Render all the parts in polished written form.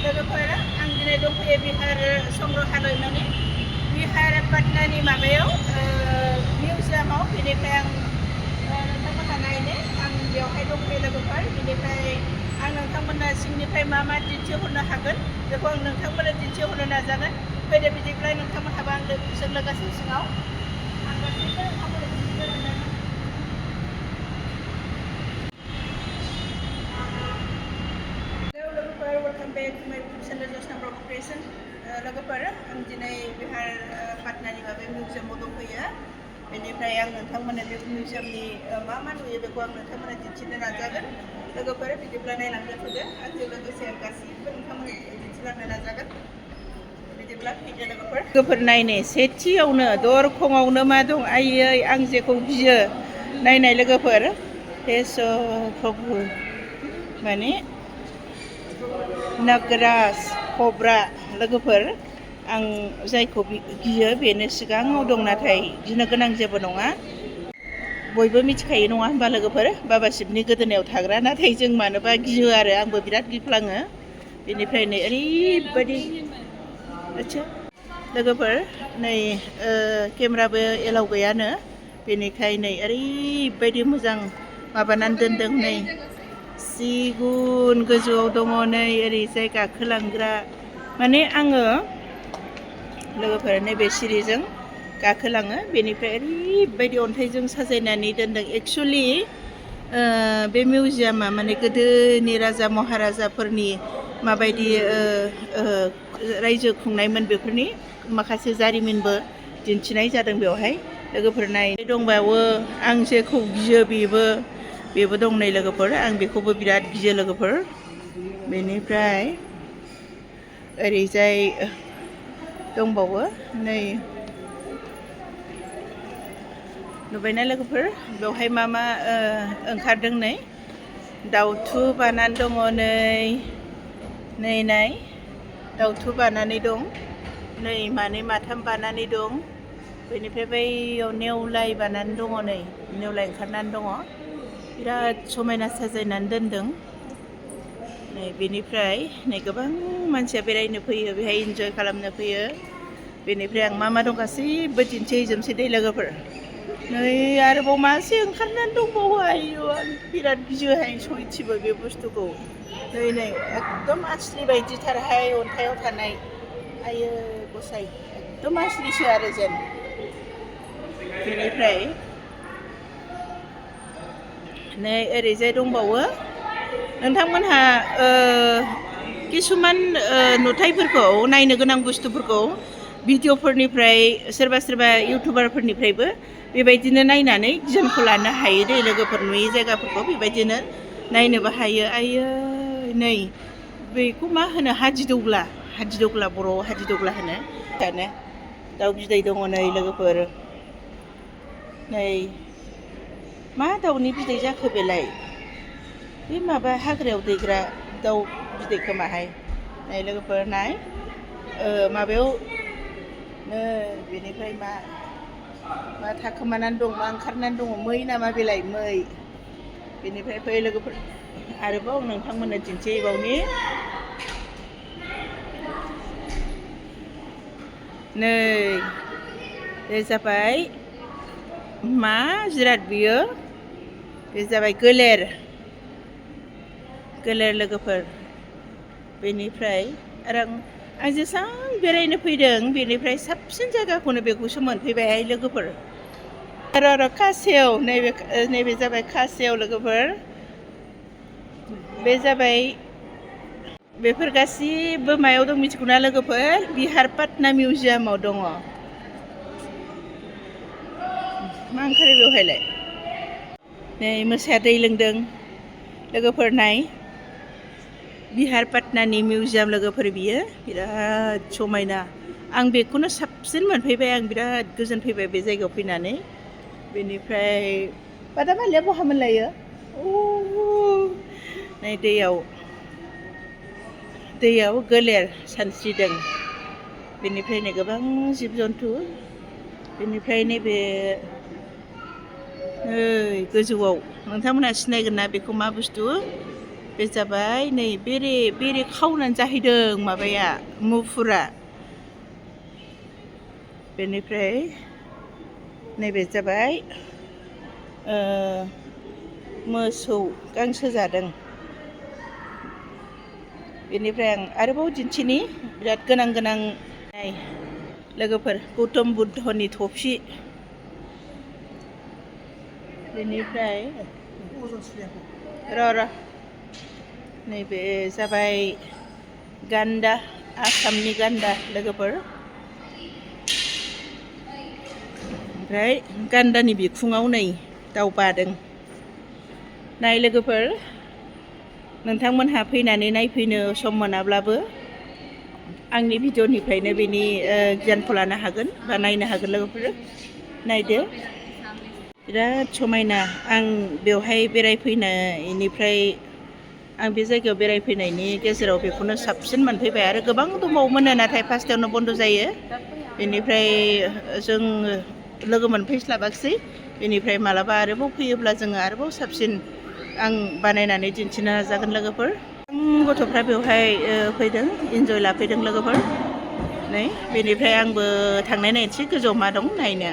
लोगोफोर आं दिनै दंफैयो बिहार संग्रहालय माने बिहार पाटनानि माबायाव मिउजियामाव बेनिफ्राय आं नोंथांमोनहा नायनो आं बेवहाय दंफैयो लोगोफोर बेनिफ्राय आं नोंथांमोननो सिंनिफ्राय मा मा दिन्थिहरनो हागोन बेखौ आं नोंथांमोननो दिन्थिहरनो नाजागोन फैदो बिदिब्ला नोंथांमोनहाबो आंजों लोगोसे सिङाव आं गासैबो नोंथांमोननो दिन्थिहरनो नाजागोन। Welcome back to my YouTube channel Josna Brahma Creation. लोगोफोर आं दिनै बिहार पाटनानि माबा मिउजियामाव दंफैयो बेनिफ्राय आं नोंथांमोननो बे मिउजियामनि मा मा नुयो बेखौ आं नोंथांमोननो दिन्थिनो नाजागोन लोगोफोर बिदिब्ला नायलांनो फैदो आंजों लोगोसे आं गासैबो नोंथांमोननो दिन्थिलांनो नाजागोन बिदिब्ला फैदो लोगोफोर नायनो सेथियावनो दरखङावनो मा दं आयै आं जेखौ गियो नायनाय लोगोफोर प्रभु माने नागराज कब्रा लोगोफोर आं जायखौ गियो बेनो सिगाङाव दं नाथाय गिनो गोनां जेबो नङा बयबो मिथिखायो नङा होनबा लोगोफोर बाबा शिबनि गोदोनायाव थाग्रा नाथाय जों मानोबा गियो आरो आंबो बिराद गिफ्लाङो बेनिफ्राय नै ओरैबायदि आच्छा लोगोफोर नै केमेराबो एलाव गैयानो बेनिखायनो नै ओरैबायदि मोजां माबानानै दोनदों नै सिगुन गोजौआव दङ नै ओरैजाय गाखोलांग्रा माने आङो लोगोफोर नैबे सिरिजों गाखोलाङो बेनिफ्राय ओरैबायदि अन्थाइजों साजायनानै दोनदों एक्सुवेलि बे मिउजियामा माने गोदोनि राजा महाराजाफोरनि माबायदि रायजो खुंनायमोन बेफोरनि माखासे जारिमिनबो दिन्थिनाय जादों बेवहाय लोगोफोर नाय दंबावो आं जेखौ गियो बेबो दं नै लोगोफोर आं बेखौबो बिराद गियो लोगोफोर बेनिफ्राय ओरैजाय दंबावो नै नुबायना लोगोफोर बेवहाय मा मा ओंखारदों नै दाउथु बानानै दङ नै नाय दाउथु बानानै दं नै मानै माथाम बानानै दं बेनिफ्राय बैयाव नेवलाय बानानै दङ नै नेवलाय ओंखारनानै दङ बिराद समायना साजायनानै दोनदों नै बेनिफ्राय नै गोबां मानसिया बेरायनो फैयो बेहाय इन्जय खालामनो फैयो बेनिफ्राय आं मा मा दं गासैबो दिन्थिहैजोबसै दे लोगोफोर नै आरोबाव मासे ओंखारनानै दंबावो आयु आं बिराद गियोहाय सयथिबो बे बुस्थुखौ नै एकदम आसलि बायदिथारहाय अन्थाइयाव थानाय आयो गसाइ एकदम आसलिसो आरो जेन बेनिफ्राय नै ओरैजाय दंबावो नोंथांमोनहा किसुमान नुथायफोरखौ नायनो गोनां बुस्थुफोरखौ भिडिअफोरनिफ्राय सोरबा इउटुबारफोरनिफ्रायबो बेबायदिनो नायनानै गियानखौ लानो हायो दे लोगोफोर नुयै जायगाफोरखौ बेबायदिनो नायनोबो हायो आयो नै बेखौ मा होनो हादिदग्ला बर'आव हादिदग्ला होनो दानो दाउ बिदै दङ नै लोगोफोर नै मा दाउनि बिदै जाखो बेलाय बे माबा हाग्रायाव दैग्रा दाउ बिदै खोमाहाय नाय लोगोफोर नाय माबायाव बेनिफ्राय मा थाखोमानानै दं मा ओंखारनानै दङ मै नामा बेलाय मै बेनिफ्राय फै लोगोफोर आरोबाव नोंथांमोननो दिन्थिबावनि नै बे जाबाय मा जिराद बियो बे जाबाय गोलेर लोगोफोर बेनिफ्राय आरो आं जेसां बेरायनो फैदों बेनिफ्राय साबसिन जायगाखौनो बेखौसो मोनफैबायहाय लोगोफोर र' खासेव नैबे जाबाय खासेव लोगोफोर बे जाबाय बेफोर गासिबो मायाव दं मिथिगौना लोगोफोर बिहार पाटना मिउजियामाव दङ मा ओंखारो बेवहायलाय नै मोसाया दै लोंदों लोगोफोर नाय बिहार पाटनानि मिउजियाम लोगोफोर बियो बिराद समायना आं बेखौनो साबसिन मोनफैबाय आं बिराद गोजोन फैबाय बे जायगायाव फैनानै बेनिफ्राय बादामालिया बहा मोनलायो नै दैयाव गोलेर सानस्रिदों बेनिफ्राय नै गोबां जिब जन्थु बेनिफ्राय नैबे गोजौआव नोंथांमोनहा सिनायगोन ना बेखौ मा बुस्थु बे जाबाय नै बेरे खावनानै जाहैदों माबाया मुफुरा। बेनिफ्राय नैबे जाबाय मोसौ गांसो जादों। बेनिफ्राय आं आरोबाव दिन्थिनि बिराद गोनां नाय लोगोफोर गौतम बुद्धनि थफि। बेनिफ्राय र' नैबे जाबाय गान्दा, आसामनि गान्दा लोगोफोर। ओमफ्राय गान्दानि बिखुङाव नै दाउ बादों। नाय लोगोफोर, नोंथांमोनहा फैनानै नायफैनो सम मोनाब्लाबो आंनि भिडिअ'निफ्रायनो बेनि गियानखौ लानो हागोन बा नायनो हागोन लोगोफोर। नायदो बिराद समायना। आं बेवहाय बेरायफैनायनिफ्राय आं बे जायगायाव बेरायफैनायनि गेजेराव बेखौनो साबसिन मोनफैबाय। आरो गोबां दंबावोमोननो, नाथाय फार्स्टआवनो बन्द' जायो। बेनिफ्राय जों लोगो मोनफैस्लाबाखिसै। बेनिफ्राय मालाबा आरोबाव फैयोब्ला जोङो आरोबाव साबसिन आं बानायनानै दिन्थिनो नाजागोन लोगोफोर। गथ'फ्रा बेवहाय फैदों, इन्जय लाफैदों लोगोफोर। नै बेनिफ्राय आंबो थांनाय नायनोसै गोजौआव मा दं नायनो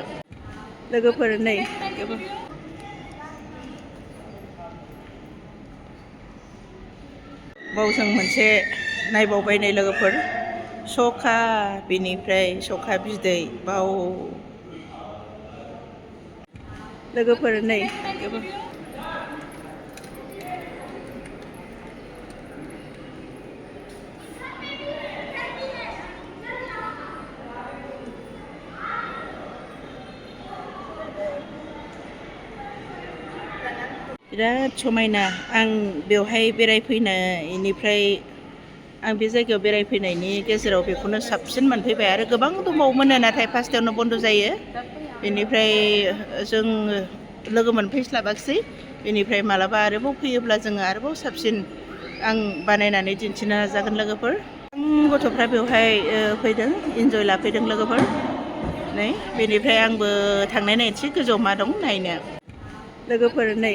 लोगोफोर। नै बाव जों मोनसे नायबावबाय नै लोगोफोर, सखा, बेनिफ्राय सखा बिदै बाव लोगोफोर। नै बिराद समायना। आं बेवहाय बेरायफैनायनिफ्राय आं बे जायगायाव बेरायफैनायनि गेजेराव बेखौनो साबसिन मोनफैबाय। आरो गोबां दंबावोमोननो, नाथाय फार्स्टआवनो बन्द' जायो। बेनिफ्राय जों लोगो मोनफैस्लाबाखिसै। बेनिफ्राय मालाबा आरोबाव फैयोब्ला जोङो आरोबाव साबसिन आं बानायनानै दिन्थिनो नाजागोन लोगोफोर। गथ'फ्रा बेवहाय फैदों, इन्जय लाफैदों लोगोफोर। नै बेनिफ्राय आंबो थांनाय नायनोसै गोजौआव मा दं नायनो लोगोफोर। नै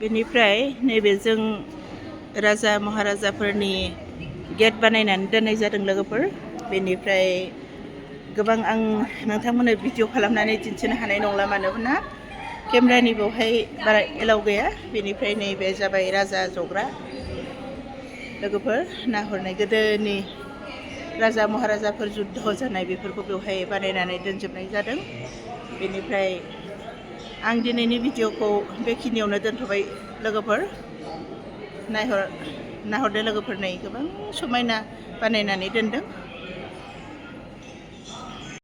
बेनिफ्राय नैबे जों राजा महाराजाफोरनि गेट बानायनानै दोननाय जादों लोगोफोर। बेनिफ्राय गोबां आं नोंथांमोननो भिडिअ खालामनानै दिन्थिनो हानाय नंला, मानोना केमेरानि बेवहाय बारा एलाउ गैया। बेनिफ्राय नैबे जाबाय राजा जग्रा लोगोफोर। नाहरनाय गोदोनि राजा महाराजाफोर जुद्ध जानाय बेफोरखौ बेवहाय बानायनानै दोनजोबनाय जादों। बेनिफ्राय आं दिनैनि भिडिअखौ बेखिनियावनो दोनथ'बाय लोगोफोर। नाहरदो लोगोफोर, नै गोबां समायना बानायनानै दोनदों।